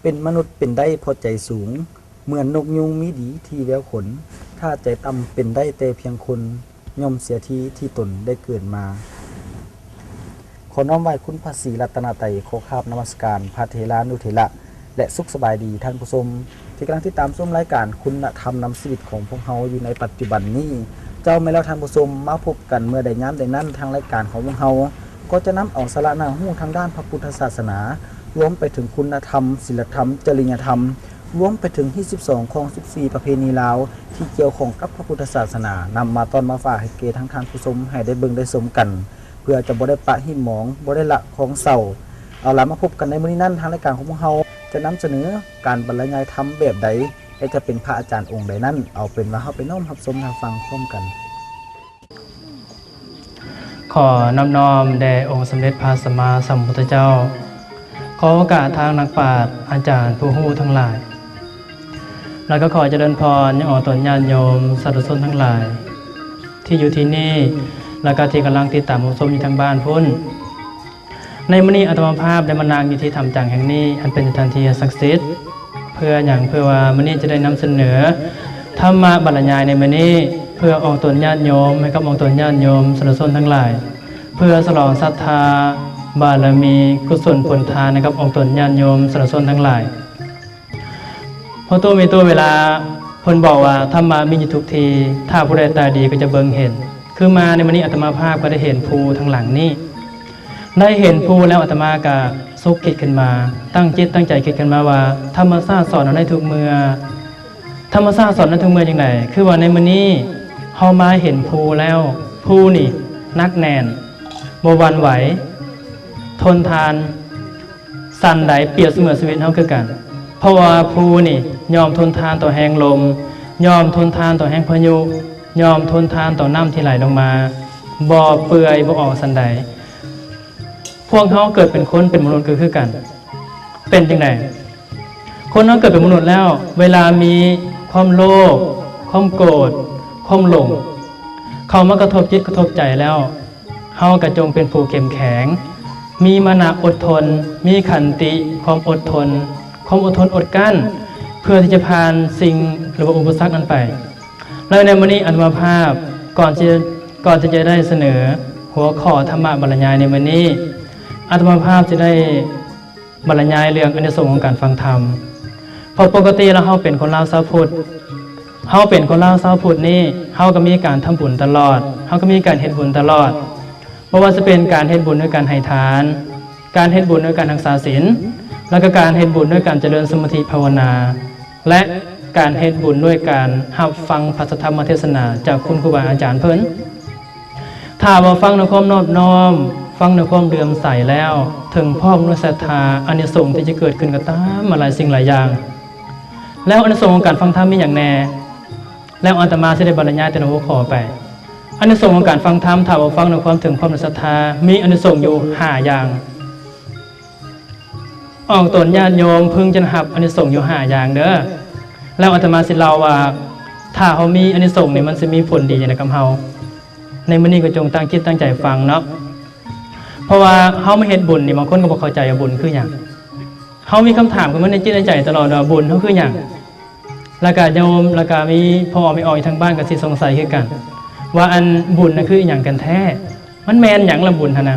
ປັນມະນຸດເປັນໄດ້ເພາະໃຈສູງ, ເໝືອນນົກຍຸງມີດີທີ່ແວວຂົນ, ຖ້າໃຈຕ່ຳເປັນໄດ້ແຕ່ພຽງຄົນ, ຍ່ອມເສຍທີທີ່ຕົນໄດ້ເກີດມາ. ຂໍນ້ອມໄຫວ້ຄຸນພະສີລັດຕະນະໄຕ, ຂໍຄາບນະມັດສະການພະເຖລານຸເຖລະ ແລະ ສຸກສະບາຍດີທ່ານຜູ້ຊົມ ທີ່ກຳລັງຕິດຕາມຊົມລາຍການຄຸນນະທຳນຳຊີວິດຂອງພວກເຮົາຢູ່ໃນປັດຈຸບັນນີ້. ເຈົ້າ ແມ່ນແລ້ວທ່ານຜູ້ຊົມ, ມາພົບກັນເມື່ອໃດຍາມໃດນັ້ນ, ທາງລາຍການຂອງພວກເຮົາກໍຈະນຳເອົາສາລະໜ້າຮູ້ທາງດ້ານພະພຸດທະສາສະໜາ, ລວມໄປເຖິງຄຸນນະທຳ, ສິນລະທຳ, ຈະລິຍະທຳ, ລວມໄປເຖິງຮີດສິບສອງຂອງສິບສີ່ປະເພນີລາວ ທີ່ກ່ຽວຂ້ອງກັບພະພຸດທະສາສະໜາ ນຳມາຕ້ອນມາຝາກໃຫ້ແກ່ທາງທ່ານຜູ້ຊົມໃຫ້ໄດ້ເບິ່ງໄດ້ຊົມກັນ ເພື່ອຈະບໍ່ໄດ້ປະຫິມມອງ, ບໍ່ໄດ້ລະຄອງເສົ້າ. ເອົາລະ, ມາພົບກັນໃນມື້ນີ້ນັ້ນ, ທາງລາຍການຂອງພວກເຮົາຈະນຳສະເໜີການບັນລະຍາຍທຳແບບໃດ ແລະ ຈະເປັນພະອາຈານອົງໃດນັ້ນ, ເອົາເປັນວ່າເຮົາໄປນ້ອມຮັບຊົມຮັບຟັງພ້ອມກັນ. ຂໍນອບນ້ອມແດ່ອົງສົມເດັດພະສຳມາສຳພຸດທະເຈົ້າ. ຂໍໂອກາດທາງນັກປາດ, ອາຈານຜູ້ຮູ້ທັງຫຼາຍ, ແລ້ວກໍຂໍຈະເລີນພອນຍັງອອກຕົນຍາດໂຍມສາທຸຊົນທັງຫຼາຍ ທີ່ຢູ່ທີ່ນີ້ ແລ້ວກໍທີ່ກຳລັງຕິດຕາມຮັບຊົມຢູ່ທາງບ້ານພຸ້ນ. ໃນມື້ນີ້ອາດຕະມາພາບໄດ້ມານັ່ງຢູ່ທີ່ຖ້ຳຈາງແຫ່ງນີ້ ອັນເປັນສະຖານທີ່ອັນສັກສິດ. ເພື່ອຫຍັງ? ເພື່ອວ່າມື້ນີ້ຈະໄດ້ນຳສະເໜີທຳມະບັນລະຍາຍໃນມື້ນີ້ ເພື່ອອອກຕົນຍາດໂຍມ ໃຫ້ກັບອອກຕົນຍາດໂຍມສາທຸຊົນທັງຫຼາຍ, ເພື່ອສະຫຼອງສັດທາບາລະມີ ກຸສົນຜົນທານໃຫ້ກັບອອກຕົນຍາດໂຍມສາທຸຊົນທັງຫຼາຍ. ພໍ່ຕູ້ແມ່ຕູ້ເວລາເພິ່ນບອກວ່າ ທຳມະມີຢູ່ທຸກທີ່, ຖ້າຜູ້ໃດຕາດີກໍຈະເບິ່ງເຫັນ. ຄືມາໃນມື້ນີ້ອາດຕະມາພາບກໍໄດ້ເຫັນພູທາງຫຼັງນີ້. ໄດ້ເຫັນພູແລ້ວອາດຕະມາກໍສຸກຄິດຂຶ້ນມາ, ຕັ້ງຈິດຕັ້ງໃຈຄິດຂຶ້ນມາວ່າ ທຳມະຊາດສອນເຮົາໄດ້ທຸກເມື່ອ. ທຳມະຊາດສອນເຮົາໄດ້ທຸກເມື່ອຈັ່ງໃດ? ຄືວ່າໃນມື້ນີ້ເຮົາມາເຫັນພູແລ້ວ, ພູນີ້ໜັກແໜ້ນ, ບໍ່ຫວັ່ນໄຫວ, ທົນທານ, ສັນໃດປຽບສະເໝືອນຊີວິດເຮົາຄືກັນ. ເພາະວ່າພູນີ້ຍອມທົນທານຕໍ່ແຮງລົມ, ຍອມທົນທານຕໍ່ແຮງພາຍຸ, ຍອມທົນທານຕໍ່ນ້ຳທີ່ໄຫຼລົງມາ, ບໍ່ເປື່ອຍ, ບໍ່ອອກສັນໃດ. ພວກເຮົາເກີດເປັນຄົນເປັນມະນຸດກໍຄືກັນ. ເປັນຈັ່ງໃດ? ຄົນເຮົາເກີດເປັນມະນຸດແລ້ວ, ເວລາມີຄວາມໂລບ, ຄວາມໂກດ, ຄວາມຫຼົງ ເຂົ້າມາກະທົບຈິດກະທົບໃຈແລ້ວ, ເຮົາກະຈົ່ງເປັນຜູ້ເຂັ້ມແຂງ, ມີມານະອົດທົນ, ມີຂັນຕິ, ຄວາມອົດທົນ, ຄວາມອົດທົນອົດກັ້ນ ເພື່ອທີ່ຈະຜ່ານສິ່ງ ຫຼືວ່າອຸປະສັກນັ້ນໄປ. ແລະ ໃນມື້ນີ້ອາດຕະມາພາບ ກ່ອນທີ່ ກ່ອນທີ່ຈະໄດ້ສະເໜີຫົວຂໍ້ທຳມະບັນລະຍາຍໃນມື້ນີ້, ອາດຕະມາພາບຈະໄດ້ບັນລະຍາຍເລື່ອງອານິສົງຂອງການຟັງທຳ. ເພາະປົກກະຕິແລ້ວເຮົາເປັນຄົນລາວຊາວພຸດ, ເຮົາເປັນຄົນລາວຊາວພຸດນີ້ ເຮົາກໍມີການທຳບຸນຕະຫຼອດ, ເຮົາກໍມີການເຮັດບຸນຕະຫຼອດ. ບໍ່ວ່າຈະເປັນການເຮັດບຸນດ້ວຍການໃຫ້ທານ, ການເຮັດບຸນດ້ວຍການຮັກສາສິນ, ແລ້ວກໍການເຮັດບຸນດ້ວຍການຈະເລີນສະມາທິພາວະນາ ແລະ ການເຮັດບຸນດ້ວຍການຮັບຟັງພະທຳມະເທດສະໜາຈາກຄຸນຄູບາອາຈານເພິ່ນ. ຖ້າວ່າຟັງດ້ວຍຄວາມນອບນ້ອມ, ຟັງດ້ວຍຄວາມເຫຼື້ອມໃສແລ້ວ, ເຖິງພ້ອມດ້ວຍສັດທາ, ອານິສົງທີ່ຈະເກີດຂຶ້ນກໍຕາມມາຫຼາຍສິ່ງຫຼາຍຢ່າງ. ແລ້ວອານິສົງຂອງການຟັງທຳມີຫຍັງແດ່? ແລ້ວອາດຕະມາຊິໄດ້ບັນລະຍາຍແຕ່ລະຫົວຂໍ້ໄປ. ອານິສົງຂອງການຟັງທຳ, ຖ້າວ່າຟັງດ້ວຍຄວາມເຖິງພ້ອມດ້ວຍສັດທາ, ມີອານິສົງຢູ່ຫ້າຢ່າງ. ອອກຕົນຍາດໂຍມເພິ່ງຈະໄດ້ຮັບອານິສົງຢູ່ຫ້າຢ່າງເດີ. ແລ້ວອາດຕະມາຊິເລົ່າວ່າ ຖ້າເຮົາມີອານິສົງນີ້ ມັນຊິມີຜົນດີຫຍັງໃນກັບເຮົາ. ໃນມື້ນີ້ກໍຈົ່ງຕັ້ງຈິດຕັ້ງໃຈຟັງເນາະ. ເພາະວ່າເຮົາມາເຮັດບຸນນີ້ ບາງຄົນກໍບໍ່ເຂົ້າໃຈວ່າບຸນຄືຫຍັງ. ເຮົາມີຄຳຖາມຂຶ້ນມາໃນຈິດໃນໃຈຕະຫຼອດວ່າບຸນເຮົາຄືຫຍັງ? ແລ້ວກະໂຍມ ແລ້ວກະມີພໍ່ແມ່ອອກຢູ່ທາງບ້ານກໍຊິສົງໄສຄືກັນ ວ່າອັນບຸນນະຄືອີ່ຫຍັງກັນແທ້? ມັນແມ່ນຫຍັງລະບຸນຫັ້ນນະ?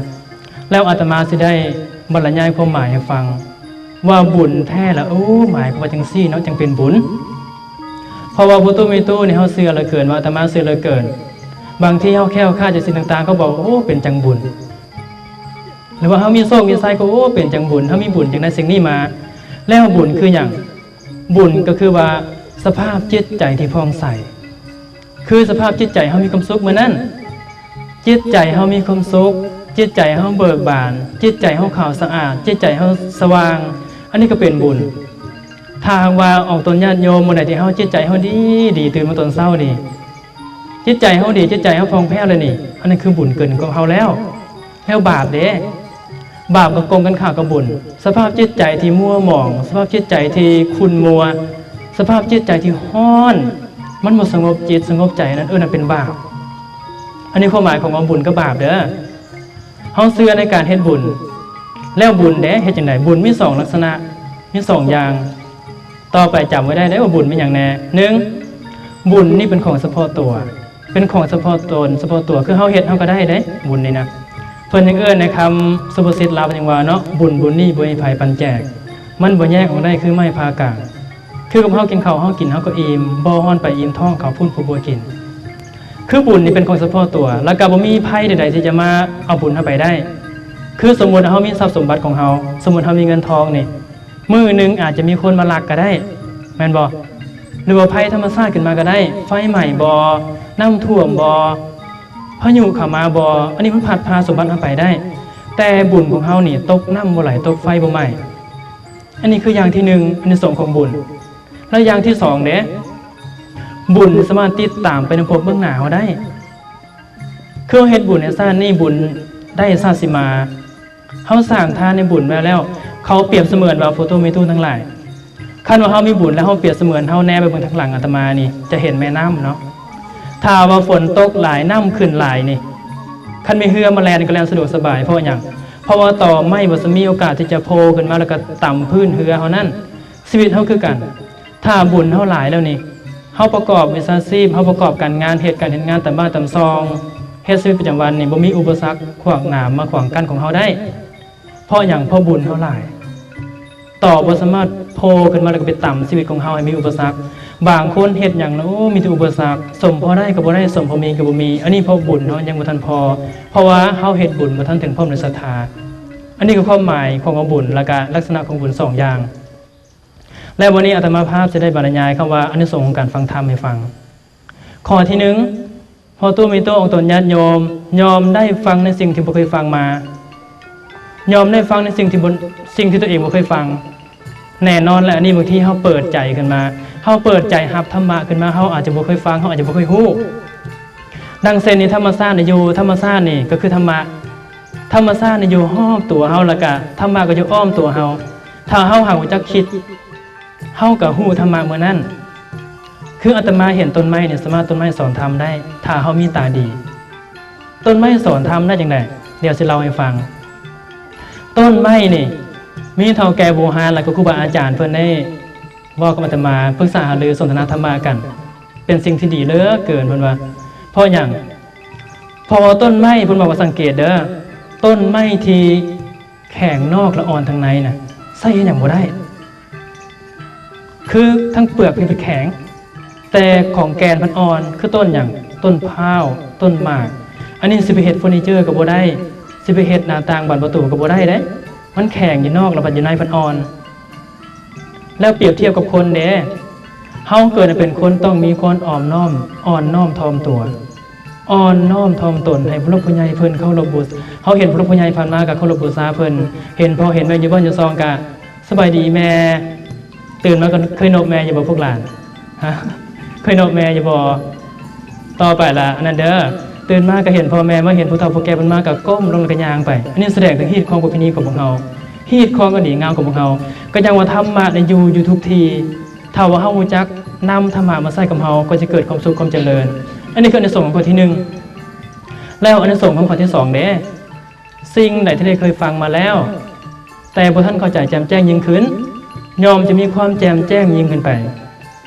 ແລ້ວອາດຕະມາຊິໄດ້ບັນລະຍາຍຄວາມໝາຍໃຫ້ຟັງ ວ່າບຸນແທ້ລະ ໂອ້ ໝາຍຄວາມວ່າຈັ່ງຊີ້ເນາະ ຈັ່ງເປັນບຸນ. ເພາະວ່າພໍ່ຕູ້ແມ່ຕູ້ນີ້ ເຮົາເຊື່ອເຫຼືອເກີນ ວ່າອາດຕະມາເຊື່ອເຫຼືອເກີນ. ບາງທີເຮົາແຄ້ວຄາດຈາກສິ່ງຕ່າງໆ ເຂົາບອກວ່າ ໂອ້ ເປັນຈັ່ງບຸນ. ຫຼືວ່າເຮົາມີໂຊກມີໄຊກໍ ໂອ້ ເປັນຈັ່ງບຸນ, ເຮົາມີບຸນຈັ່ງໄດ້ສິ່ງນີ້ມາ. ແລ້ວບຸນຄືຫຍັງ? ບຸນກໍຄືວ່າສະພາບຈິດໃຈທີ່ຜ່ອງໃສ. ຄືສະພາບຈິດໃຈເຮົາມີຄວາມສຸກມື້ນັ້ນ, ຈິດໃຈເຮົາມີຄວາມສຸກ, ຈິດໃຈເຮົາເບີກບານ, ຈິດໃຈເຮົາຂາວສະອາດ, ຈິດໃຈເຮົາສະຫວ່າງ, ອັນນີ້ກໍເປັນບຸນ. ຖ້າຫາກວ່າອອກຕົນຍາດໂຍມ ມື້ໃດທີ່ເຮົາຈິດໃຈເຮົາດີ, ດີ, ຕື່ນມາຕອນເຊົ້ານີ້, ຈິດໃຈເຮົາດີ, ຈິດໃຈເຮົາຜ່ອງແຜ້ວແລ້ວນີ້, ອັນນັ້ນຄືບຸນເກີນຂອງເຮົາແລ້ວ. ແລ້ວບາບເດ? ບາບກໍກົງກັນຂ້າມກັບບຸນ. ສະພາບຈິດໃຈທີ່ມົວໝອງ, ສະພາບຈິດໃຈທີ່ຂຸ່ນມົວ, ສະພາບຈິດໃຈທີ່ຮ້ອນ, ມັນບໍ່ສະຫງົບຈິດສະຫງົບໃຈນັ້ນ, ເອີ້ນວ່າເປັນບາບ. ອັນນີ້ຄວາມໝາຍຂອງວ່າບຸນກັບບາບເດີ. ເຮົາເຊື່ອໃນການເຮັດບຸນ. ແລ້ວບຸນເດ ເຮັດຈັ່ງໃດ? ບຸນມີສອງລັກສະນະ. ມີສອງຢ່າງ. ຕໍ່ໄປຈຳໄວ້ໄດ້ເດ້ວ່າບຸນແມ່ນຫຍັງແດ່. ໜຶ່ງ, ບຸນນີ້ເປັນຂອງສະເພາະຕົວ, ເປັນຂອງສະເພາະຕົນສະເພາະຕົວ, ຄືເຮົາເຮັດເຮົາກໍໄດ້ເດ້ ບຸນນີ້ນະ. ເພິ່ນຍັງເອີ້ນໃນຄຳສຸພາສິດລາວເພິ່ນຍັງວ່າເນາະ, ບຸນບຸນນີ້ບໍ່ມີໃຜປັນແຈກ, ມັນບໍ່ແຍກອອກໄດ້ຄືໄມ້ຜ່າກາງ. ຄືກັບເຮົາກິນເຂົ້າ ເຮົາກິນເຮົາກໍອີ່ມ, ບໍ່ຮ້ອນໄປອີ່ມທ້ອງເຂົາພຸ້ນຜູ້ບໍ່ກິນ. ຄືບຸນນີ້ເປັນຂອງສະເພາະຕົວ ແລ້ວກໍບໍ່ມີໃຜໃດໆທີ່ຈະມາເອົາບຸນເຮົາໄປໄດ້. ຄືສົມມຸດເຮົາມີຊັບສົມບັດຂອງເຮົາ, ສົມມຸດເຮົາມີເງິນທອງນີ້, ມື້ໜຶ່ງອາດຈະມີຄົນມາລັກກໍໄດ້ ແມ່ນບໍ່? ຫຼືວ່າໄພທຳມະຊາດຂຶ້ນມາກໍໄດ້, ໄຟໄໝ້ບໍ, ນ້ຳຖ້ວມບໍ, ພາຍຸເຂົ້າມາບໍ, ອັນນີ້ມັນພັດພາສົມບັດເຮົາໄປໄດ້. ແຕ່ບຸນຂອງເຮົານີ້ຕົກນ້ຳບໍ່ໄຫຼ, ຕົກໄຟບໍ່ໄໝ້. ອັນນີ້ຄືຢ່າງທີໜຶ່ງ, ອານິສົງຂອງບຸນ. ແລ້ວຢ່າງທີສອງເດ້, ບຸນສາມາດຕິດຕາມໄປໃນພົບເບື້ອງໜ້າເຮົາໄດ້. ຄືເຮົາເຮັດບຸນໃນຊາດນີ້, ບຸນໄດ້ຊາດຊິມາ. ເຮົາສ້າງທານໃນບຸນໄວ້ແລ້ວ, ເຂົາປຽບສະເໝືອນວ່າພໍ່ຕູ້ແມ່ຕູ້ທັງຫຼາຍ, ຄັນວ່າເຮົາມີບຸນແລ້ວ ເຮົາປຽບສະເໝືອນເຮົາແນໄປເບິ່ງທາງຫຼັງອາດຕະມານີ້ ຈະເຫັນແມ່ນ້ຳເນາະ. ຖ້າວ່າຝົນຕົກຫຼາຍ, ນ້ຳຂຶ້ນຫຼາຍນີ້, ຄັນມີເຮືອມາແລ່ນກໍແລ່ນສະດວກສະບາຍ. ເພາະຫຍັງ? ເພາະວ່າຕໍໄມ້ບໍ່ສະມີໂອກາດທີ່ຈະໂຜ່ຂຶ້ນມາ ແລ້ວກໍຕຳພື້ນເຮືອເຮົານັ້ນ. ຊີວິດເຮົາຄືກັນ, ຖ້າບຸນເຮົາຫຼາຍແລ້ວນີ້, ເຮົາປະກອບວິຊາຊີບ, ເຮົາປະກອບການງານ, ເຮັດການເຮັດງານຕາມບ້ານຕາມຊ່ອງ, ເຮັດຊີວິດປະຈຳວັນນີ້ ບໍ່ມີອຸປະສັກຂວາງໜາມມາຂວາງກັ້ນຂອງເຮົາໄດ້. ເພາະຫຍັງ? ເພາະບຸນເຮົາຫຼາຍ. ຕໍບໍ່ສາມາດໂຜ່ຂຶ້ນມາແລ້ວກໍໄປຕຳຊີວິດຂອງເຮົາໃຫ້ມີອຸປະສັກ. ບາງຄົນເຮັດຫຍັງນະ ໂອ້ ມີແຕ່ອຸປະສັກ, ສົມພໍໄດ້ກໍບໍ່ໄດ້, ສົມພໍມີກໍບໍ່ມີ. ອັນນີ້ເພາະບຸນເຮົາຍັງບໍ່ທັນພໍ, ເພາະວ່າເຮົາເຮັດບຸນບໍ່ທັນເຖິງພ້ອມດ້ວຍສັດທາ. ອັນນີ້ຄືຄວາມໝາຍຂອງວ່າບຸນ ແລ້ວກະລັກສະນະຂອງບຸນສອງຢ່າງ. ແລະ ວັນນີ້ອາດຕະມາພາບຈະໄດ້ບັນລະຍາຍຄຳວ່າອານິສົງຂອງການຟັງທຳໃຫ້ຟັງ. ຂໍ້ທີໜຶ່ງ, ພໍ່ຕູ້ແມ່ຕູ້ອອກຕົນຍາດໂຍມ ຍອມໄດ້ຟັງໃນສິ່ງທີ່ບໍ່ເຄີຍຟັງມາ, ຍອມໄດ້ຟັງໃນສິ່ງທີ່ບໍ່ ສິ່ງທີ່ຕົວເອງບໍ່ເຄີຍຟັງ. ແນ່ນອນແຫຼະ, ອັນນີ້ບາງທີເຮົາເປີດໃຈຂຶ້ນມາ, ເຮົາເປີດໃຈຮັບທຳມະຂຶ້ນມາ, ເຮົາອາດຈະບໍ່ເຄີຍຟັງ, ເຮົາອາດຈະບໍ່ເຄີຍຮູ້. ດັ່ງເຊັ່ນນີ້, ທຳມະຊາດນີ້ຢູ່, ທຳມະຊາດນີ້ກໍຄືທຳມະ. ທຳມະຊາດນີ້ຢູ່ຮອບຕົວເຮົາ, ແລ້ວກະທຳມະກໍຢູ່ອ້ອມຕົວເຮົາ. ຖ້າເຮົາຫາກຮູ້ຈັກຄິດ, ເຮົາກໍຮູ້ທຳມະມື້ນັ້ນ. ຄືອາດຕະມາເຫັນຕົ້ນໄມ້ນີ້, ສາມາດຕົ້ນໄມ້ສອນທຳໄດ້, ຖ້າເຮົາມີຕາດີ. ຕົ້ນໄມ້ສອນທຳໄດ້ຈັ່ງໃດ? ດຽວຊິເລົ່າໃຫ້ຟັງ. ຕົ້ນໄມ້ນີ້ ມີເຖົ້າແກ່ບູຮານ ແລ້ວກໍຄູບາອາຈານເພິ່ນໄດ້ເວົ້າກັບອາດຕະມາ, ປຶກສາຫາລືສົນທະນາທຳມະກັນ. ເປັນສິ່ງທີ່ດີເຫຼືອເກີນ, ເພິ່ນວ່າ. ເພາະຫຍັງ? ເພາະວ່າຕົ້ນໄມ້, ເພິ່ນບອກວ່າ ສັງເກດເດີ້, ຕົ້ນໄມ້ທີ່ແຂງນອກ ແລະ ອ່ອນທາງໃນນະ ໃຊ້ເຮັດຫຍັງບໍ່ໄດ້. ຄືທັງເປືອກນີ້ເປັນແຂງ, ແຕ່ຂອງແກ່ນເພິ່ນອ່ອນ. ຄືຕົ້ນຫຍັງ? ຕົ້ນພ້າວ, ຕົ້ນໝາກ. ອັນນີ້ຊິໄປເຮັດເຟີນີເຈີກໍບໍ່ໄດ້, ຊິໄປເຮັດໜ້າຕ່າງບານປະຕູກໍບໍ່ໄດ້ເດ້. ມັນແຂງຢູ່ນອກ ແລ້ວບັດຢູ່ໃນເພິ່ນອ່ອນ. ແລ້ວປຽບທຽບກັບຄົນເດ້, ເຮົາເກີດມາເປັນຄົນ ຕ້ອງມີຄວາມອ່ອນນ້ອມ, ອ່ອນນ້ອມຖ່ອມຕົວ, ອ່ອນນ້ອມຖ່ອມຕົນໃຫ້ຜູ້ຫຼັກຜູ້ໃຫຍ່ເພິ່ນເຄົາລົບບູ, ເຮົາເຫັນຜູ້ຫຼັກຜູ້ໃຫຍ່ຜ່ານມາກໍເຄົາລົບບູຊາເພິ່ນ, ເຫັນພໍ່ເຫັນແມ່ຢູ່ບ້ານຢູ່ຊ່ອງກໍ ສະບາຍດີແມ່, ຕື່ນມາກໍເຄີຍນົບແມ່ຢູ່ບໍ່ພວກຫຼານ? ຮະ? ເຄີຍນົບແມ່ຢູ່ບໍ່? ຕໍ່ໄປລະ ອັນນັ້ນເດີ້, ຕື່ນມາກໍເຫັນພໍ່ແມ່, ມາເຫັນຜູ້ເຖົ້າຜູ້ແກ່ເພິ່ນມາກໍກົ້ມລົງແລ້ວກໍຍ່າງໄປ. ອັນນີ້ສະແດງເຖິງຮີດຄອງປະເພນີຂອງພວກເຮົາ, ຮີດຄອງອັນດີງາມຂອງພວກເຮົາ. ກໍຢ່າງວ່າທຳມະນີ້ຢູ່, ຢູ່ທຸກທີ່, ຖ້າວ່າເຮົາຮູ້ຈັກນຳທຳມະມາໃຊ້ກັບເຮົາ, ກໍຈະເກີດຄວາມສຸກຄວາມຈະເລີນ. ອັນນີ້ຄືອານິສົງຂອງຂໍ້ທີໜຶ່ງ. ແລ້ວອານິສົງຂອງຂໍ້ທີສອງເດ້? ສິ່ງໃດທີ່ໄດ້ເຄີຍຟັງມາແລ້ວ ແຕ່ບໍ່ທັນເຂົ້າໃຈແຈ່ມແຈ້ງຍິ່ງຂຶ້ນ, ຍ່ອມຈະມີຄວາມແຈ່ມແຈ້ງຍິ່ງຂຶ້ນໄປ.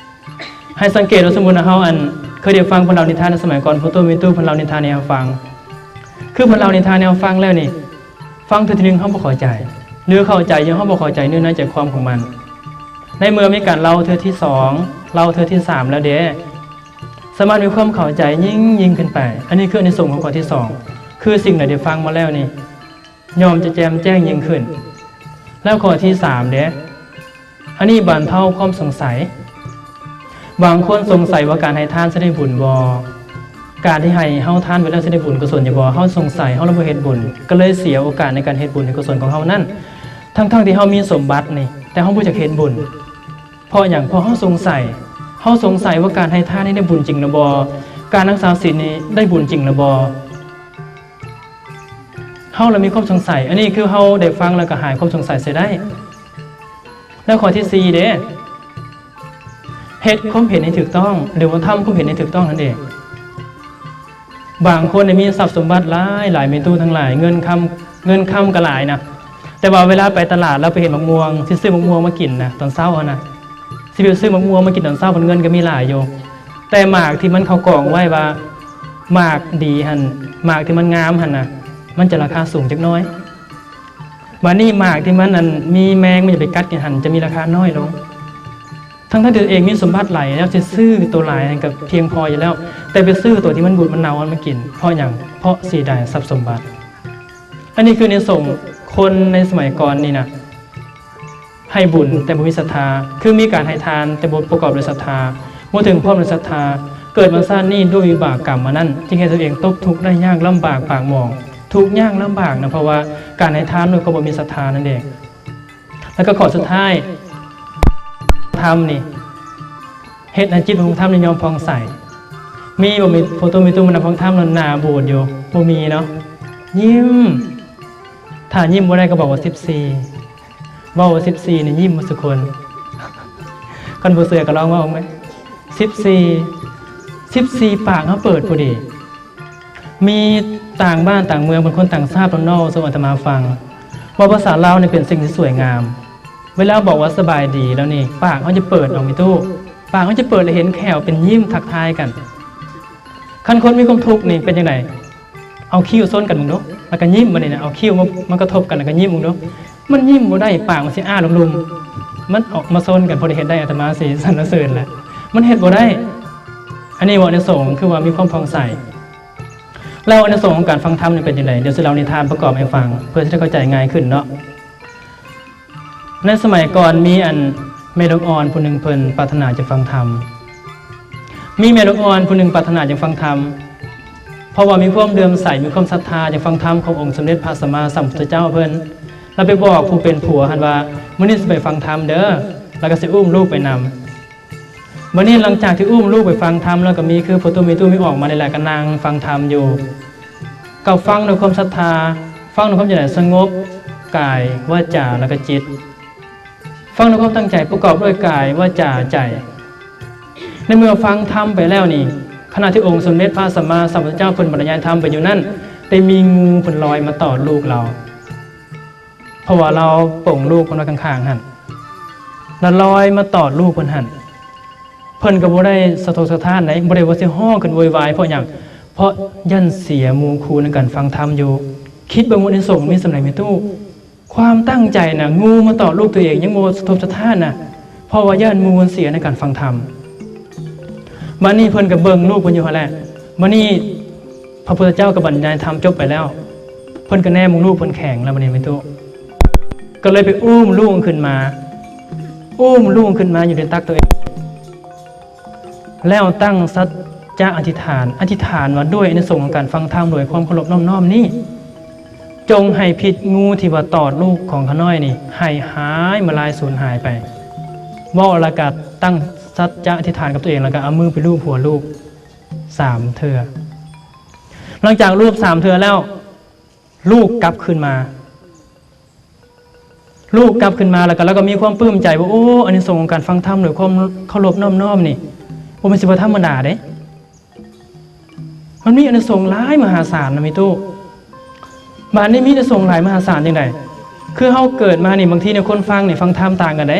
ໃຫ້ສັງເກດວ່າ ສົມມຸດວ່າເຮົາ ອັນ ເຄີຍໄດ້ຟັງເພິ່ນເລົ່ານິທານໃນສະໄໝກ່ອນ, ພໍ່ຕູ້ແມ່ຕູ້ເພິ່ນເລົ່ານິທານໃຫ້ເຮົາຟັງ. ຄືເພິ່ນເລົ່ານິທານໃຫ້ເຮົາຟັງແລ້ວນີ້, ຟັງເທື່ອທີໜຶ່ງເຮົາບໍ່ເຂົ້າໃຈ, ຫຼືເຂົ້າໃຈຢູ່ເຮົາບໍ່ເຂົ້າໃຈເນື້ອໃນໃຈຄວາມຂອງມັນ. ໃນເມື່ອມີການເລົ່າເທື່ອທີສອງ, ເລົ່າເທື່ອທີສາມແລ້ວເດ້, ສາມາດມີຄວາມເຂົ້າໃຈຍິ່ງ, ຍິ່ງຂຶ້ນໄປ. ອັນນີ້ຄືອານິສົງຂອງຂໍ້ທີສອງ, ຄືສິ່ງໃດທີ່ຟັງມາແລ້ວນີ້ ຍ່ອມຈະແຈ່ມແຈ້ງຍິ່ງຂຶ້ນ. ແລ້ວຂໍ້ທີສາມເດ້, ອັນນີ້ບັນເທົາຄວາມສົງໄສ. ບາງຄົນສົງໄສວ່າການໃຫ້ທານຊິໄດ້ບຸນບໍ່? ການທີ່ໃຫ້ເຮົາທານໄປແລ້ວຊິໄດ້ບຸນກຸສົນຢູ່ບໍ່? ເຮົາສົງໄສ, ເຮົາເລີຍບໍ່ເຮັດບຸນ, ກໍເລີຍເສຍໂອກາດໃນການເຮັດບຸນເຮັດກຸສົນຂອງເຮົານັ້ນ. ທັງໆທີ່ເຮົາມີສົມບັດນີ້, ແຕ່ເຮົາບໍ່ຢາກເຮັດບຸນ. ເພາະຫຍັງ? ເພາະເຮົາສົງໄສ. ເຮົາສົງໄສວ່າການໃຫ້ທານນີ້ໄດ້ບຸນຈິງຫຼືບໍ່? ການຮັກສາສິນນີ້ໄດ້ບຸນຈິງຫຼືບໍ່? ເຮົາລະມີຄວາມສົງໄສ. ອັນນີ້ຄືເຮົາໄດ້ຟັງແລ້ວກໍຫາຍຄວາມສົງໄສເສຍໄດ້. ແລ້ວຂໍ້ທີສີ່ເດ້, ເຮັດຄວາມເຫັນໃຫ້ຖືກຕ້ອງ ຫຼືວ່າທຳຄວາມເຫັນໃຫ້ຖືກຕ້ອງນັ້ນເອງ. ບາງຄົນນີ້ມີຊັບສົມບັດຫຼາຍໆ ແມ່ຕູ້ທັງຫຼາຍ, ເງິນຄຳ, ເງິນຄຳກໍຫຼາຍນະ, ແຕ່ວ່າເວລາໄປຕະຫຼາດ ລາວໄປເຫັນໝາກມ່ວງ ຊິຊື້ໝາກມ່ວງມາກິນນະ ຕອນເຊົ້າຫັ້ນນະ ຊິໄປຊື້ໝາກມ່ວງມາກິນຕອນເຊົ້າ ເງິນກໍມີຫຼາຍຢູ່ ແຕ່ໝາກທີ່ມັນເຂົາກອງໄວ້ວ່າໝາກດີຫັ້ນ ໝາກທີ່ມັນງາມຫັ້ນນະ ມັນຈະລາຄາສູງຈັກໜ້ອຍ. ບາດນີ້ໝາກທີ່ມັນ ອັນ ມີແມງ ມັນຈະໄປກັດກິນຫັ້ນ ຈະມີລາຄານ້ອຍລົງ. ທັງໆທີ່ຕົວເອງມີສົມບັດຫຼາຍແລ້ວ ຊິຊື້ໂຕຫຼາຍຫັ້ນກໍພຽງພໍຢູ່ແລ້ວ ແຕ່ໄປຊື້ໂຕທີ່ມັນບູດມັນເນົ່າຫັ້ນມາກິນ. ເພາະຫຍັງ? ເພາະເສຍດາຍຊັບສົມບັດ. ອັນນີ້ຄືອານິສົງ ຄົນໃນສະໄໝກ່ອນນີ້ນະ ໃຫ້ບຸນແຕ່ບໍ່ມີສັດທາ ຄືມີການໃຫ້ທານແຕ່ບໍ່ປະກອບດ້ວຍສັດທາ ບໍ່ເຖິງພ້ອມດ້ວຍສັດທາ ເກີດມາຊາດນີ້ດ້ວຍວິບາກກຳອັນນັ້ນ ຈຶ່ງເຮັດໃຫ້ຕົວເອງຕົກທຸກໄດ້ຍາກລຳບາກປາກໝອງ ທຸກຍາກລຳບາກນະ ເພາະວ່າການໃຫ້ທານໂດຍຄວາມບໍ່ມີສັດທານັ້ນເອງ. ແລ້ວກໍຂໍ້ສຸດທ້າຍ ທຳນີ້ເຮັດໃຫ້ຈິດຂອງທຳນີ້ຍອມຜ່ອງໃສ. ມີບໍ່? ມີໂຟໂຕ້ມີຕູ້ມານັ່ງຟັງທຳແລ້ວໜ້າບູດຢູ່ ບໍ່ມີເນາະ. ຍິ້ມ ຖ້າຍິ້ມບໍ່ໄດ້ກໍບອກວ່າສິບສີ່ ເວົ້າວ່າສິບສີ່ນີ້ຍິ້ມໝົດສູ່ຄົນ. ຄັນບໍ່ເຊື່ອກໍລອງເວົ້າເບິ່ງເດ້ ສິບສີ່ ສິບສີ່ ປາກເຮົາເປີດພໍດີ. ມີຕ່າງບ້ານຕ່າງເມືອງ ເປັນຄົນຕ່າງຊາດເພິ່ນເລົ່າສູ່ອາດຕະມາຟັງ ວ່າພາສາລາວນີ້ເປັນສິ່ງທີ່ສວຍງາມ. ເວລາບອກວ່າສະບາຍດີແລ້ວນີ້ ປາກເຮົາຈະເປີດອອກ ມີຕູ້ ປາກເຮົາຈະເປີດ ແລະ ເຫັນແຂ້ວເປັນຍິ້ມທັກທາຍກັນ. ຄັນຄົນມີຄວາມທຸກນີ້ເປັນຈັ່ງໃດ? ເອົາຄິ້ວຊົນກັນເບິ່ງດູ ແລ້ວກໍຍິ້ມ. ບາດນີ້ນະ ເອົາຄິ້ວມາ ມາກະທົບກັນ ແລ້ວກໍຍິ້ມເບິ່ງດູ. ມັນຍິ້ມບໍ່ໄດ້ ປາກມັນຊິອ້າລຸ່ມໆ ມັນອອກມາຊົນກັນ. ຜູ້ໃດເຮັດໄດ້ ອາດຕະມາຊິສັນລະເສີນແຫຼະ ມັນເຮັດບໍ່ໄດ້. ອັນນີ້ເວົ້າໃນສົງ ຄືວ່າມີຄວາມຜ່ອງໃສ. ແລ້ວອານິສົງຂອງການຟັງທຳນີ້ເປັນຈັ່ງໃດ? ດຽວຊິເລົ່ານິທານປະກອບໃຫ້ຟັງ ເພື່ອຊິໄດ້ເຂົ້າໃຈງ່າຍຂຶ້ນເນາະ. ໃນສະໄໝກ່ອນມີອັນແມ່ລູກອ່ອນຜູ້ໜຶ່ງ ເພິ່ນປາດຖະໜາຈະຟັງທຳ. ມີແມ່ລູກອ່ອນຜູ້ໜຶ່ງປາດຖະໜາຈະຟັງທຳ ເພາະວ່າມີຄວາມເຫຼື້ອມໃສ ມີຄວາມສັດທາຈະຟັງທຳຂອງອົງສົມເດັດພະສຳມາສຳພຸດທະເຈົ້າເພິ່ນ. ລາວໄປບອກຜູ້ເປັນຜົວຫັ້ນວ່າ ມື້ນີ້ຊິໄປຟັງທຳເດີ ລາວກໍຊິອຸ້ມລູກໄປນຳ. ບັດນີ້ຫຼັງຈາກທີ່ອຸ້ມລູກໄປຟັງທຳແລ້ວ ກໍມີຄືພໍ່ຕູ້ແມ່ຕູ້ມີອອກມານີ້ແຫຼະ ກໍນັ່ງຟັງທຳຢູ່ ກໍຟັງດ້ວຍຄວາມສັດທາ ຟັງດ້ວຍຄວາມຈັ່ງໃດ? ສະຫງົບກາຍ ວາຈາ ແລ້ວກໍຈິດ. ຟັງດ້ວຍຄວາມຕັ້ງໃຈ ປະກອບດ້ວຍກາຍ ວາຈາ ໃຈ. ໃນເມື່ອຟັງທຳໄປແລ້ວນີ້ ຂະນະທີ່ອົງສົມເດັດພະສຳມາສຳພຸດທະເຈົ້າເພິ່ນບັນຍາຍທຳໄປຢູ່ນັ້ນ ໄດ້ມີງູເພິ່ນລອຍມາຕອດລູກລາວ. ເພາະວ່າລາວປົງລູກເພິ່ນໄວ້ຂ້າງໆຫັ້ນ ລະລອຍມາຕອດລູກເພິ່ນຫັ້ນ. ເພິ່ນກໍບໍ່ໄດ້ສະທົກສະທ້ານໃດ ບໍ່ໄດ້ວ່າຊິຮ້ອງຂຶ້ນໂວຍວາຍ. ເພາະຫຍັງ? ເພາະຢ້ານເສຍໝູ່ຄູ່ໃນການຟັງທຳຢູ່. ຄິດເບິ່ງວ່າອານິສົງມີສ່ຳໃດແມ່ຕູ້. ຄວາມຕັ້ງໃຈນະ ງູມາຕອດລູກຕົວເອງຍັງບໍ່ສະທົກສະທ້ານນະ ເພາະວ່າຢ້ານໝູ່ເສຍໃນການຟັງທຳ. ບາດນີ້ເພິ່ນກໍເບິ່ງລູກເພິ່ນຢູ່ຫັ້ນແຫຼະ. ບາດນີ້ ພະພຸດທະເຈົ້າກໍບັນຍາຍທຳຈົບໄປແລ້ວ ເພິ່ນກໍແນມເບິ່ງລູກເພິ່ນແຂງແລ້ວ ບາດນີ້ແມ່ຕູ້ ກໍເລີຍໄປອຸ້ມລູກຂຶ້ນມາ ອຸ້ມລູກຂຶ້ນມາຢູ່ໃນຕັກຕົວເອງ ແລ້ວຕັ້ງສັດຈະອະທິຖານ ອະທິຖານວ່າດ້ວຍອານິສົງຂອງການຟັງທຳ ດ້ວຍຄວາມເຄົາລົບນອບນ້ອມນີ້ ຈົ່ງໃຫ້ພິດງູທີ່ວ່າຕອດລູກຂອງຂ້ານ້ອຍນີ້ ໃຫ້ຫາຍມາລາຍສູນຫາຍໄປ. ເວົ້າແລ້ວກໍຕັ້ງສັດຈະອະທິຖານກັບຕົວເອງ ແລ້ວກໍເອົາມືໄປລູບຫົວລູກ ສາມເທື່ອ. ຫຼັງຈາກລູບສາມເທື່ອແລ້ວ ລູກກັບຄືນມາ ລູກກັບຄືນມາ ແລ້ວກໍ ແລ້ວກໍມີຄວາມປຶ້ມໃຈວ່າ ໂອ້ ອານິສົງຂອງການຟັງທຳດ້ວຍຄວາມເຄົາລົບນອບນ້ອມນີ້ ບໍ່ແມ່ນຊິບໍ່ທຳມະດາເດ້ ມັນມີອານິສົງຫຼາຍມະຫາສານນະ ມີຕູ້. ບາດນີ້ມີອານິສົງຫຼາຍມະຫາສານຈັ່ງໃດ? ຄືເຮົາເກີດມານີ້ ບາງທີນີ້ຄົນຟັງນີ້ ຟັງທຳຕ່າງກັນເດ້.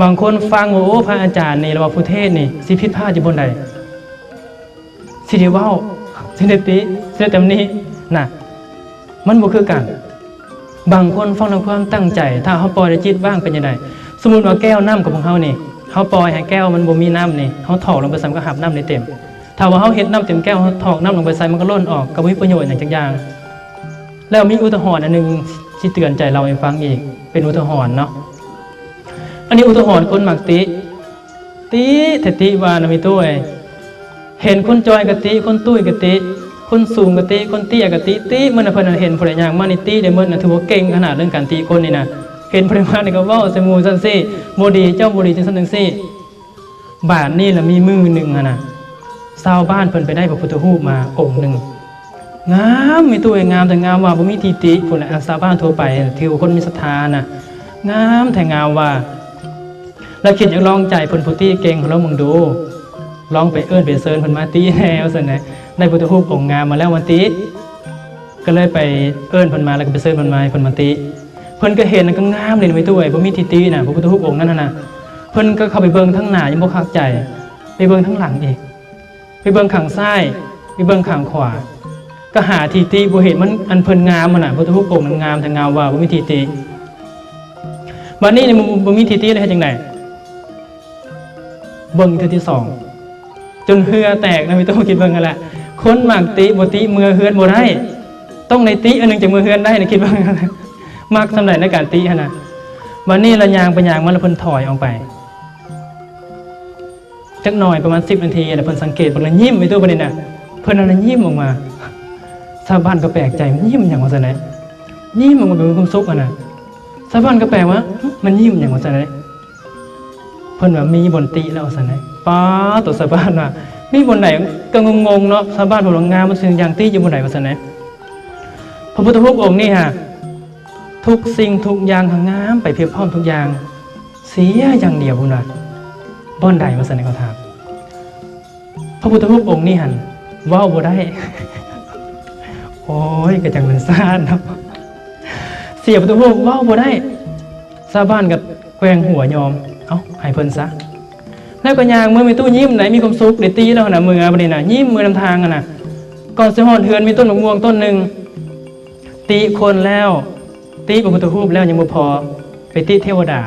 ບາງຄົນຟັງວ່າ ໂອ້ ພະອາຈານນີ້ ຫຼືວ່າຜູ້ເທດນີ້ ຊິຜິດພາດຢູ່ບ່ອນໃດ? ຊິໄດ້ເວົ້າ ຊິໄດ້ຕິ ຊິໄດ້ຕຳໜິນະ ມັນບໍ່ຄືກັນ. ບາງຄົນຟັງດ້ວຍຄວາມຕັ້ງໃຈ ຖ້າເຮົາປ່ອຍດ້ວຍຈິດວ່າງເປັນຈັ່ງໃດ? ສົມມຸດວ່າແກ້ວນ້ຳຂອງພວກເຮົານີ້ ເຮົາປ່ອຍໃຫ້ແກ້ວມັນບໍ່ມີນ້ຳນີ້ ເຮົາຖອກລົງໄປໃສ່ມັນກໍຮັບນ້ຳໄດ້ເຕັມ. ຖ້າວ່າເຮົາເຮັດນ້ຳເຕັມແກ້ວ ເຮົາຖອກນ້ຳລົງໄປໃສ່ມັນກໍລົ້ນອອກ ກໍບໍ່ມີປະໂຫຍດຫຍັງຈັກຢ່າງ. ແລ້ວມີອຸທາຫອນອັນໜຶ່ງ ຊິເຕືອນໃຈເລົ່າໃຫ້ຟັງອີກ ເປັນອຸທາຫອນເນາະ. ອັນນີ້ອຸທາຫອນຄົນມັກຕິ ຕິແທ້ຕິວ່ານະ ມີຕູ້ເອີຍ. ເຫັນຄົນຈ່ອຍກໍຕິ ຄົນຕຸ້ຍກໍຕິ ຄົນສູງກໍຕິ ຄົນເຕ້ຍກໍຕິ ຕິໝົດນະ. ເພິ່ນເຫັນຜູ້ໃດຍ່າງມານີ້ຕິໄດ້ໝົດນະ ຖືວ່າເກັ່ງຂະໜາດເລື່ອງການຕິຄົນນີ້ນະ. ເຫັນຜູ້ໃດມານີ້ກໍເວົ້າໃສ່ໝູ່ຊັ້ນຊີ້ ບໍ່ດີ ເຈົ້າບໍ່ດີ ຈັ່ງຊັ້ນຈັ່ງຊີ້. ບາດນີ້ລະມີມື້ໜຶ່ງຫັ້ນນະ ຊາວບ້ານເພິ່ນໄປໄດ້ພະພຸດທະຮູບມາອົງໜຶ່ງ ງາມ ມີຕູ້ເອີຍ ງາມແທ້ງາມວ່າ ບໍ່ມີທີ່ຕິພຸ້ນແຫຼະ. ຊາວບ້ານທົ່ວໄປ ຖືວ່າຄົນມີສັດທານະ ງາມແທ້ງາມວ່າ. ລະຄິດຢາກລອງໃຈເພິ່ນຜູ້ຕິເກັ່ງລອງເບິ່ງດູ ລອງໄປເອີ້ນໄປເຊີນເພິ່ນມາຕິແດ່ວ່າຊັ້ນນະ. ໄດ້ພຸດທະຮູບອົງງາມມາແລ້ວມາຕິ ກໍເລີຍໄປເອີ້ນເພິ່ນມາ ແລ້ວກໍໄປເຊີນເພິ່ນມາ ໃຫ້ເພິ່ນມາຕິ. ເພິ່ນ ພິ່ນກໍເຫັນ ກໍງາມເລີຍແມ່ຕູ້ເອີຍ ບໍ່ມີທິຕິນະ ພະພຸດທະຮູບອົງນັ້ນນະ. ເພິ່ນກໍເຂົ້າໄປເບິ່ງທາງໜ້າ ຍັງບໍ່ຄັກໃຈ ໄປເບິ່ງທາງຫຼັງອີກ ໄປເບິ່ງຂ້າງຊ້າຍ ໄປເບິ່ງຂ້າງຂວາ ກໍຫາທິຕິບໍ່ເຫັນ. ມັນ ອັນເພິ່ນງາມຫັ້ນນະ ພຸດທະຮູບອົງນັ້ນງາມແທ້ ງາມວ່າບໍ່ມີທິຕິ. ບັດນີ້ນີ້ ບໍ່ ບໍ່ມີທິຕິແລ້ວເຮັດຈັ່ງໃດ? ເບິ່ງເທື່ອທີສອງ ຈົນເຫື່ອແຕກນະ ມີຕູ້ຄິດເບິ່ງຫັ້ນແຫຼະ. ຄົນມັກຕິ ບໍ່ຕິເມືອເຮືອນບໍ່ໄດ້ ຕ້ອງໄດ້ຕິອັນໜຶ່ງ ຈັ່ງເມືອເຮືອນໄດ້ນະ ຄິດເບິ່ງ ມັກສ່ຳໃດໃນການຕິຫັ້ນນະ. ບັດນີ້ລະຍ່າງໄປຍ່າງມາ ລະເພິ່ນຖອຍອອກໄປຈັກໜ່ອຍ ປະມານສິບນາທີ ລະເພິ່ນສັງເກດເບິ່ງ ລະຍິ້ມ ມີຕູ້ ບັດນີ້ນະ. ເພິ່ນຫັ້ນລະຍິ້ມອອກມາ ຊາວບ້ານກໍແປກໃຈ ມັນຍິ້ມຫຍັງວ່າຊັ້ນເດ ຍິ້ມອອກມາແບບມີຄວາມສຸກຫັ້ນນະ. ຊາວບ້ານກໍແປກວ່າ ມັນຍິ້ມຫຍັງວ່າຊັ້ນເດ. ເພິ່ນວ່າມີບ່ອນຕິແລ້ວວ່າຊັ້ນເດ. ປາໂຕ ຊາວບ້ານວ່າ ມີບ່ອນໃດ ກໍງົງໆເນາະ ຊາວບ້ານເພິ່ນວ່າງາມ ມັນຊິຢ່າງຕິຢູ່ບ່ອນໃດວ່າຊັ້ນເດ. ພະພຸດທະຮູບອົງນີ້ຫາ ທຸກສິ່ງທຸກຢ່າງຫາງາມໄປພຽບພ້ອມທຸກຢ່າງ ເສຍຢ່າງດຽວພຸ້ນວ່າ ບ່ອນໃດວ່າຊັ້ນເດ ເຂົາຖາມ. ພະພຸດທະຮູບອົງນີ້ຫັ້ນເວົ້າບໍ່ໄດ້. ໂອ້ຍ ກະຈັ່ງແມ່ນຊາດເນາະ ເສຍພຸດທະຮູບເວົ້າບໍ່ໄດ້. ຊາວບ້ານກໍແກວ່ງຫົວຍອມ ເອົ້າ ໃຫ້ເພິ່ນຊະ. ແລ້ວກໍຍ່າງເມືອ ມີຕູ້ຍິ້ມໄດ໋ ມີຄວາມສຸກ ໄດ້ຕິແລ້ວຫັ້ນນະ ເມືອບັດນີ້ນະ ຍິ້ມເມືອນຳທາງຫັ້ນນະ. ກ່ອນຊິຮອດເຮືອນ ມີຕົ້ນໝາກມ່ວງຕົ້ນໜຶ່ງ ຕິຄົນແລ້ວ ຕິພະພຸດທະຮູບແລ້ວຍັງບໍ່ພໍ ໄປຕິເທວະດາ.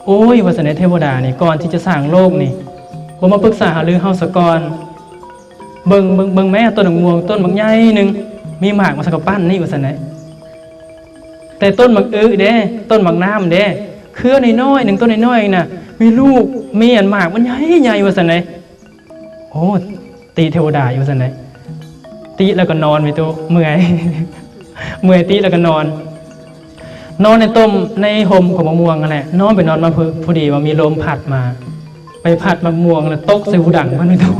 ໂອ້ຍ ວ່າຊັ້ນເດ ເທວະດານີ້ ກ່ອນທີ່ຈະສ້າງໂລກນີ້ ບໍ່ມາປຶກສາຫາລືເຮົາສາກ່ອນ. ເບິ່ງ ເບິ່ງ ເບິ່ງແມ້ ຕົ້ນໝາກມ່ວງຕົ້ນບັກໃຫຍ່ໜຶ່ງ ມີໝາກມາສາກະປັ້ນນີ້ ວ່າຊັ້ນເດ. ແຕ່ຕົ້ນໝາກອຶເດ ຕົ້ນໝາກນ້ຳເດ ເຄືອນ້ອຍໆໜຶ່ງ ຕົ້ນນ້ອຍໆນະ ມີລູກ ມີອັນໝາກມັນໃຫຍ່ໆ ວ່າຊັ້ນເດ. ໂອ້ ຕິເທວະດາຢູ່ຊັ້ນເດ. ຕິແລ້ວກໍນອນ ມີຕູ້ ເມື່ອຍ ເມື່ອຍຕິແລ້ວກໍນອນ. ນອນໃນຕົ້ນ ໃນຮົ່ມຂອງໝາກມ່ວງຫັ້ນແຫຼະ ນອນໄປນອນມາ ພໍ ພໍດີວ່າມີລົມພັດມາ ໄປພັດໝາກມ່ວງແລ້ວຕົກໃສ່ຫູດັງເພິ່ນ ມີຕູ້.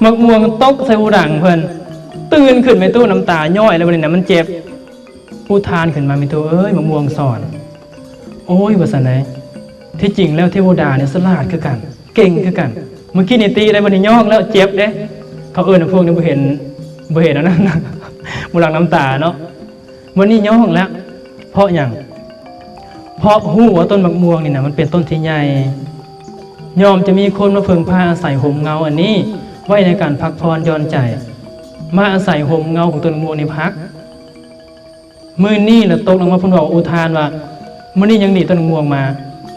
ໝາກມ່ວງຕົກໃສ່ຫູດັງເພິ່ນ ຕື່ນຂຶ້ນ ມີຕູ້ ນ້ຳຕາຍ້ອຍແລ້ວ ບັດນີ້ນະ ມັນເຈັບ. ອຸທານຂຶ້ນມາ ມີຕູ້ເອີຍ ໝາກມ່ວງສອນ. ໂອ້ຍ ວ່າຊັ້ນໃດ ທີ່ຈິງແລ້ວເທວະດານີ້ສະຫຼາດຄືກັນ ເກັ່ງຄືກັນ. ເມື່ອກີ້ນີ້ຕິໄດ້ ບັດນີ້ຍອກແລ້ວເຈັບເດ້. ເຂົາເອີ້ນພວກນີ້ບໍ່ເຫັນ ບໍ່ເຫັນອັນນັ້ນ ບໍ່ຫຼັ່ງນ້ຳຕາເນາະ. ບັດນີ້ຍອກແລ້ວ ເພາະຫຍັງ? ເພາະຮູ້ວ່າຕົ້ນໝາກມ່ວງນີ້ນະ ມັນເປັນຕົ້ນທີ່ໃຫຍ່ ຍ່ອມຈະມີຄົນມາເພິ່ງພາອາໄສຮົ່ມເງົາອັນນີ້ ໄວ້ໃນການພັກຜ່ອນຢ່ອນໃຈ ມາອາໄສຮົ່ມເງົາຂອງຕົ້ນໝາກມ່ວງນີ້ພັກ. ມື້ນີ້ລະຕົກລົງມາ ເພິ່ນເວົ້າອຸທານວ່າ ມື້ນີ້ຍັງດີຕົ້ນໝາກມ່ວງມາ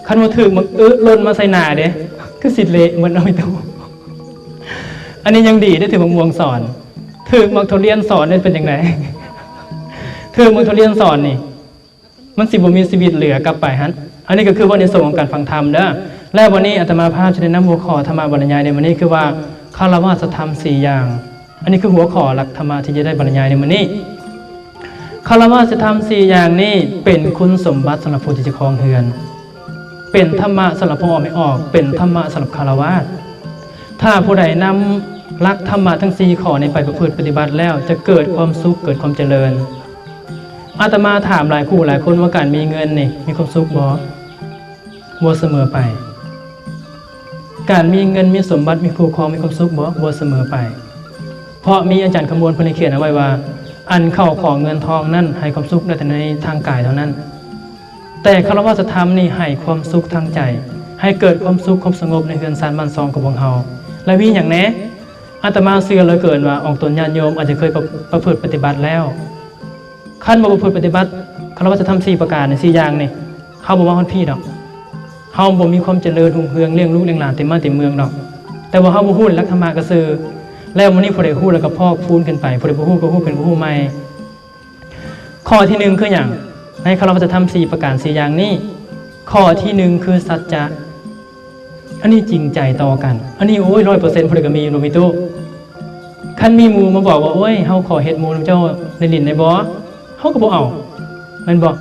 ຄັນວ່າຖືກໝາກອຶຫຼົ່ນມາໃສ່ໜ້າເດ້ ຄືຊິເລະໝົດເນາະ ມີຕູ້. ອັນນີ້ຍັງດີເດ້ ຖືກໝາກມ່ວງສອນ ຖືກໝາກທຸລຽນສອນເດ້ ເປັນຈັ່ງໃດ? ຖືກໝາກທຸລຽນສອນນີ້ ມັນຊິບໍ່ມີຊີວິດເຫຼືອກັບໄປຫັ້ນ. ອັນນີ້ກໍຄືວ່າໃນສ່ວນຂອງການຟັງທຳເດີ. ແລ້ວບັດນີ້ອາດຕະມາພາບຈະແນະນຳຫົວຂໍ້ທຳມະບັນຍາຍໃນມື້ນີ້ ຄືວ່າຄາລະວາດທຳສີ່ຢ່າງ. ອັນນີ້ຄືຫົວຂໍ້ຫຼັກທຳມະທີ່ຈະໄດ້ບັນຍາຍໃນມື້ນີ້. ຄາລະວາດທຳສີ່ຢ່າງນີ້ເປັນຄຸນສົມບັດສຳລັບຜູ້ທີ່ຈະຄອງເຮືອນ, ເປັນທຳມະສຳລັບພໍ່ອອກແມ່ອອກ, ເປັນທຳມະສຳລັບຄາລະວາດ. ຖ້າຜູ້ໃດນຳຫຼັກທຳມະທັງສີ່ຂໍ້ນີ້ໄປປະພຶດປະຕິບັດແລ້ວ ຈະເກີດຄວາມສຸກ, ເກີດຄວາມຈະເລີນ. ອາດຕະມາຖາມຫຼາຍຄູ່ຫຼາຍຄົນວ່າ ການມີເງິນນີ້ມີຄວາມສຸກບໍ່? ບໍ່ສະເໝີໄປ. ການມີເງິນມີສົມບັດ, ມີຄູ່ຄອງ, ມີຄວາມສຸກບໍ່? ບໍ່ສະເໝີໄປ. ເພາະມີອາຈານຄຳມ່ວນເພິ່ນໄດ້ຂຽນເອົາໄວ້ວ່າ ອັນເຂົ້າຂອງເງິນທອງນັ້ນໃຫ້ຄວາມສຸກໄດ້ແຕ່ໃນທາງກາຍເທົ່ານັ້ນ, ແຕ່ຄາລະວາດທຳນີ້ໃຫ້ຄວາມສຸກທາງໃຈ, ໃຫ້ເກີດຄວາມສຸກຄວາມສະຫງົບໃນເຮືອນຊານບ້ານຊ່ອງຂອງພວກເຮົາ. ແລະ ມີຫຍັງແດ່? ອາດຕະມາເຊື່ອເຫຼືອເກີນວ່າ ອອກຕົນຍາດໂຍມອາດຈະເຄີຍປະ ປະພຶດປະຕິບັດແລ້ວ. ຄັນບໍ່ປະພຶດປະຕິບັດຄາລະວາດທຳສີ່ປະການ ສີ່ຢ່າງນີ້ ເຮົາບໍ່ມາຮອດພີ້ດອກ. ເຮົາບໍ່ມີຄວາມຈະເລີນຮຸ່ງເຮືອງ ລ້ຽງລູກລ້ຽງຫຼານເຕັມບ້ານເຕັມເມືອງດອກ. ແຕ່ວ່າເຮົາບໍ່ຮູ້ໃນຫຼັກທຳມະກະຊື່ ແລ້ວມື້ນີ້ຜູ້ໃດຮູ້ແລ້ວກໍພອກພູນຂຶ້ນໄປ, ຜູ້ໃດບໍ່ຮູ້ກໍຮູ້ຂຶ້ນ, ກໍຮູ້ໃໝ່. ຂໍ້ທີໜຶ່ງຄືຫຍັງ? ໃນຄາລະວາດທຳສີ່ປະການ ສີ່ຢ່າງນີ້, ຂໍ້ທີໜຶ່ງຄືສັດຈະ. ອັນນີ້ຈິງໃຈຕໍ່ກັນ. ອັນນີ້ ໂອ້ຍ ຮ້ອຍເປີເຊັນ ຜູ້ໃດກໍມີ ບໍ່ມີຕູ້. ຄັນມີໝູ່ມາບອກວ່າ ໂອ້ຍ ເຮົາຂໍເຮັດໝູ່ນຳເຈົ້າຫຼິ້ນໄດ້ບໍ່? ເຮົາກໍບໍ່ເອົາ ແມ່ນບໍ່?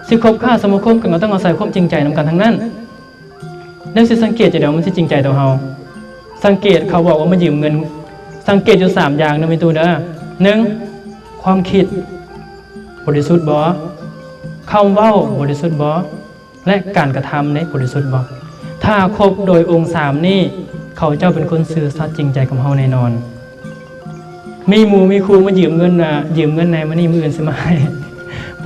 ຊິຄົບຄ້າສະມາຄົມກັນ ກໍຕ້ອງອາໄສຄວາມຈິງໃຈນຳກັນທັງນັ້ນ. ແລ້ວຊິສັງເກດຈັ່ງໃດວ່າມັນຊິຈິງໃຈຕໍ່ເຮົາ? ສັງເກດເຂົາບອກວ່າມາຢືມເງິນ, ສັງເກດຢູ່ສາມຢ່າງເດີ ມີຕູ້ເດີ. ໜຶ່ງ ຄວາມຄິດບໍລິສຸດບໍ່? ຄຳເວົ້າບໍລິສຸດບໍ່? ແລະ ການກະທຳເດ ບໍລິສຸດບໍ່? ຖ້າຄົບໂດຍອົງສາມນີ້, ເຂົາເຈົ້າເປັນຄົນຊື່ສັດຈິງໃຈກັບເຮົາແນ່ນອນ. ມີໝູ່ມີຄູ່ມາຢືມເງິນນະ, ຢືມເງິນແດ່ມື້ນີ້ ມື້ອື່ນຊິມາໃຫ້.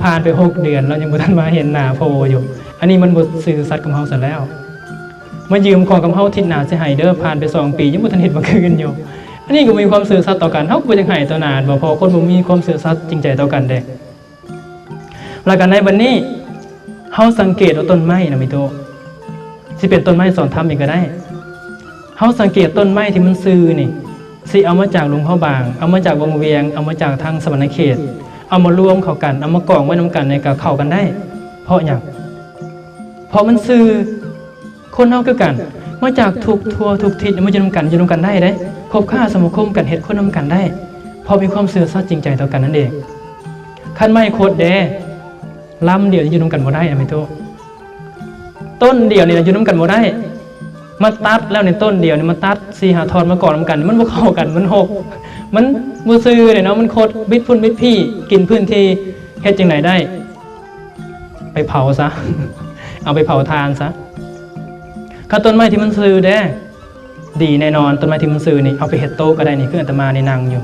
ປ ຜ່ານໄປຫົກເດືອນ ລາວຍັງບໍ່ທັນມາເຫັນໜ້າພໍ່ຢູ່. ອັນນີ້ມັນບໍ່ຊື່ສັດກັບເຮົາຊັ້ນແລ້ວ. ມາຢືມຂອງກັບເຮົາ ທິດໜ້າຊິໃຫ້ເດີ, ຜ່ານໄປສອງປີ ຍັງບໍ່ທັນເຮັດມາຄືນຢູ່. ອັນນີ້ກໍບໍ່ມີຄວາມຊື່ສັດຕໍ່ກັນ, ເຮົາກໍບໍ່ຢາກໃຫ້ຕໍ່ໜ້າ ແມ່ນບໍ່? ເພາະຄົນບໍ່ມີຄວາມຊື່ສັດຈິງໃຈຕໍ່ກັນເດ້. ແລ້ວກໍໃນບັດນີ້ ເຮົາສັງເກດວ່າຕົ້ນໄມ້ນະ ມີໂຕ ຊິເປັນຕົ້ນໄມ້ສອນທຳອີກກໍໄດ້. ເຮົາສັງເກດຕົ້ນໄມ້ທີ່ມັນຊື່ນີ້ ຊິເອົາມາຈາກຫຼວງພະບາງ, ເອົາມາຈາກວັງວຽງ, ເອົາມາຈາກທາງສະຫວັນນະເຂດ, ເອົາມາລວມເຂົ້າກັນ, ເອົາມາກອງໄວ້ນຳກັນ ນີ້ກໍເຂົ້າກັນໄດ້. ເພາະຫຍັງ? ເພາະມັນຊື່. ຄົນເຮົາຄືກັນ, ມາຈາກທຸກທົ່ວທຸກທິດ ມາຢູ່ນຳກັນ, ຢູ່ນຳກັນໄດ້ເດ້. ຄົບຄ້າສະມາຄົມກັນ, ເຮັດຄົນນຳກັນໄດ້ ເພາະມີຄວາມຊື່ສັດຈິງໃຈຕໍ່ກັນນັ້ນເອງ. ຄັນໄມ້ຄົດເດ້ ລຳດຽວນີ້ຢູ່ນຳກັນບໍ່ໄດ້ນະ ແມ່ນໂຕ. ຕົ້ນດຽວນີ້ນະຢູ່ນຳກັນບໍ່ໄດ້. ມາຕັດແລ້ວໃນຕົ້ນດຽວນີ້ ມາຕັດສີ່ຫ້າທ່ອນມາກອງນຳກັນ ມັນບໍ່ເຂົ້າກັນ, ມັນຫົກ, ມັນບໍ່ຊື່ເດ້ເນາະ. ມັນຄົດ ບິດພຸ້ນບິດພີ້ ກິນພື້ນທີ່, ເຮັດຈັ່ງໃດໄດ້? ໄປເຜົາຊະ, ເອົາໄປເຜົາຖ່ານຊະ. ຄັນຕົ້ນໄມ້ທີ່ມັນຊື່ເດ້ ດີແນ່ນອນ. ຕົ້ນໄມ້ທີ່ມັນຊື່ນີ້ ເອົາໄປເຮັດໂຕະກໍໄດ້ນີ້, ຄືອາດຕະມານີ້ນັ່ງຢູ່.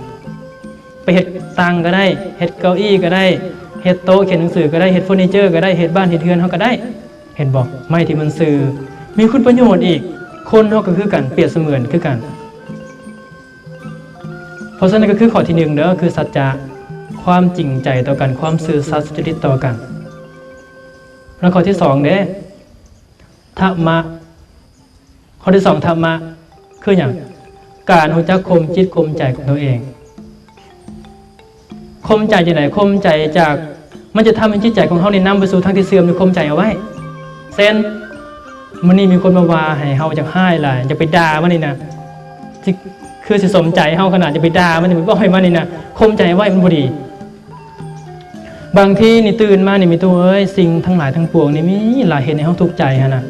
ໄປເຮັດຕັ່ງກໍໄດ້, ເຮັດເກົ້າອີ້ກໍໄດ້, ເຮັດໂຕະຂຽນໜັງສືກໍໄດ້, ເຮັດເຟີນີເຈີກໍໄດ້, ເຮັດບ້ານເຮັດເຮືອນເຮົາກໍໄດ້. ເຫັນບໍ່? ໄມ້ທີ່ມັນຊື່ ມີຄຸນປະໂຫຍດອີກ. ຄົນເຮົາກໍຄືກັນ, ປຽບສະເໝືອນຄືກັນ. ເພາະສະນັ້ນກໍຄືຂໍ້ທີໜຶ່ງເດີ, ຄືສັດຈະ, ຄວາມຈິງໃຈຕໍ່ກັນ, ຄວາມຊື່ສັດສຸຈະລິດຕໍ່ກັນ. ແລ້ວຂໍ້ທີສອງເດ້ ທຳມະ. ຂໍ້ທີສອງ ທຳມະ ຄືຫຍັງ? ການຮູ້ຈັກຂົ່ມຈິດຂົ່ມໃຈຂອງຕົວເອງ. ຂົ່ມໃຈຈັ່ງໃດ? ຂົ່ມໃຈຈາກ, ມັນຈະທຳໃຫ້ຈິດໃຈຂອງເຮົານີ້ນຳໄປສູ່ທາງທີ່ເສື່ອມ, ນີ້ຂົ່ມໃຈເອົາໄວ້. ເຊັ່ນ ມື້ນີ້ມີຄົນມາວ່າໃຫ້ເຮົາ, ຢາກຮ້າຍຫຼາຍ, ຢາກໄປດ່າມັນນີ້ນະ, ຊິ, ຄືຊິສົມໃຈເຮົາຂະໜາດ, ຢາກໄປດ່າມັນ, ຢາກໄປເວົ້າໃຫ້ມັນນີ້ນະ, ຂົ່ມໃຈໄວ້, ມັນບໍ່ດີ. ບາງທີນີ້ຕື່ນມານີ້ ແມ່ຕູ້ເອີຍ, ສິ່ງທັງຫຼາຍທັງປວງນີ້ ມີຫຼາຍເຮັດໃຫ້ເຮົາທຸກໃຈຫັ້ນນະ.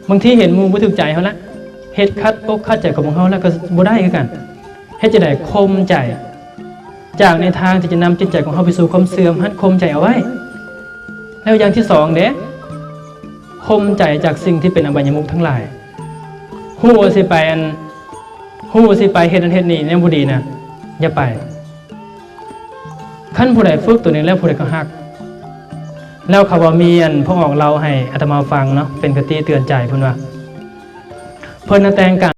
ບາງທີເຫັນໝູ່ບໍ່ຖືກໃຈເຮົາລະ, ເຮັດຂັດອົກຂັດໃຈຂອງພວກເຮົາລະ ກໍບໍ່ໄດ້ຄືກັນ. ເຮັດຈັ່ງໃດ? ຂົ່ມໃຈ. ຈາກໃນທາງທີ່ຈະນຳຈິດໃຈຂອງເຮົາໄປສູ່ຄວາມເສື່ອມຫັ້ນ, ຂົ່ມໃຈເອົາໄວ້. ແລ້ວຢ່າງທີສອງເດ້, ຂົ່ມໃຈຈາກສິ່ງທີ່ເປັນອະບາຍຍະມຸກທັງຫຼາຍ. ຮູ້ວ່າຊິໄປອັນ, ຮູ້ວ່າຊິໄປເຮັດນັ້ນເຮັດນີ້ແນວບໍ່ດີນະ, ຢ່າໄປ. ຄັນຜູ້ໃດຝຶກຕົວນີ້ແລ້ວ ຜູ້ໃດກໍຮັກ. ແລ້ວເຂົາວ່າມີອັນພໍ່ອອກເລົ່າໃຫ້ອາດຕະມາຟັງເນາະ, ເປັນຄະຕິເຕືອນໃຈ. ເພິ່ນວ່າ ເພິ່ນນະແຕ່ງກາ